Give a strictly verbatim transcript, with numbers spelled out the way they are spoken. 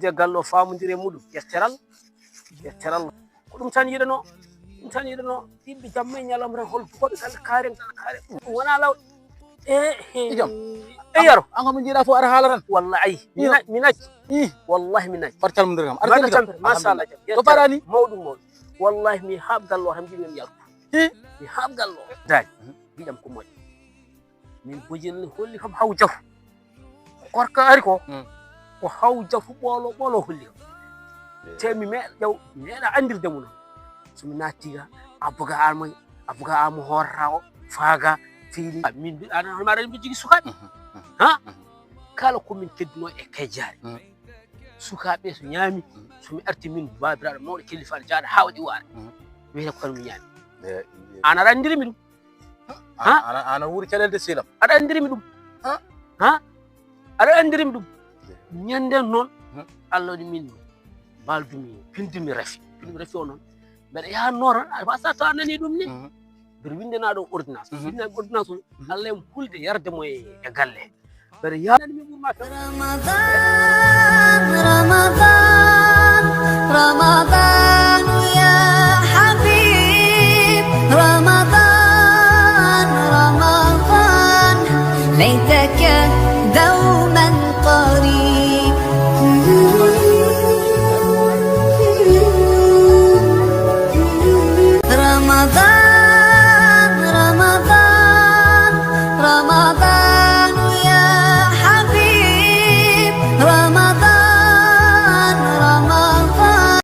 De gallo famondire muɗum yetteral yetteral. Ko ɗum tan yiɗano ɗum tan yiɗano. Yimɓe jamma e ñalam ren hol dukoɓe kala karen kala karen ɗum wona law. E e Ijam. E yaro. An ko min jiiɗa fof ara haala tan. Wallahi ay mi nacci. Wallahi mi nacci. Fat calmondir kam. Mbaɗa tampere machallah. Ɗo paɗani. Mawɗum mawɗum. Wallahi mi haaɓ gallo tan mbiɗen yartu. Mi haaɓ gallo. Daali giƴam ko moƴƴo. Min bojel ne holli kam haw jafu. Korka ari ko ko haw jafu ɓolo ɓolo holli kam. Te mi meeɗa ƴaw mi meeɗa andirde mo noon. So mi naatti ga abba ga an moy abba ga an mo hoorata o faaga fiili min mbiɗa an hono maɗa mbi jogii sukaaɓe. Ha kala ko min kedduno e kajjaare. Sukaaɓe so ñaami so mi arti min babiraɗo mawɗo kellifaɗo jaaɗo hawɗi waare. Wiyata ko tan mi ñaami. An aɗa anndiri mi ɗum. Ana wuuri caɗeele de siilam. Aɗa anndiri mi ɗum. Ha aɗa anndiri mi ɗum. Ñanden noon Allah waɗi min mbaldumi pindumi rafi pindumi rafi o noon. Mbeɗa yahanno tan a fasa to a nani ɗum ni. Mbeɗa windana ɗo ordonnance windana ordonnance o. Allah em hulde yarde mo e galle. Mbeɗa yahanani min ɓurma fe. Ramadan, Ramadan, Ramadan,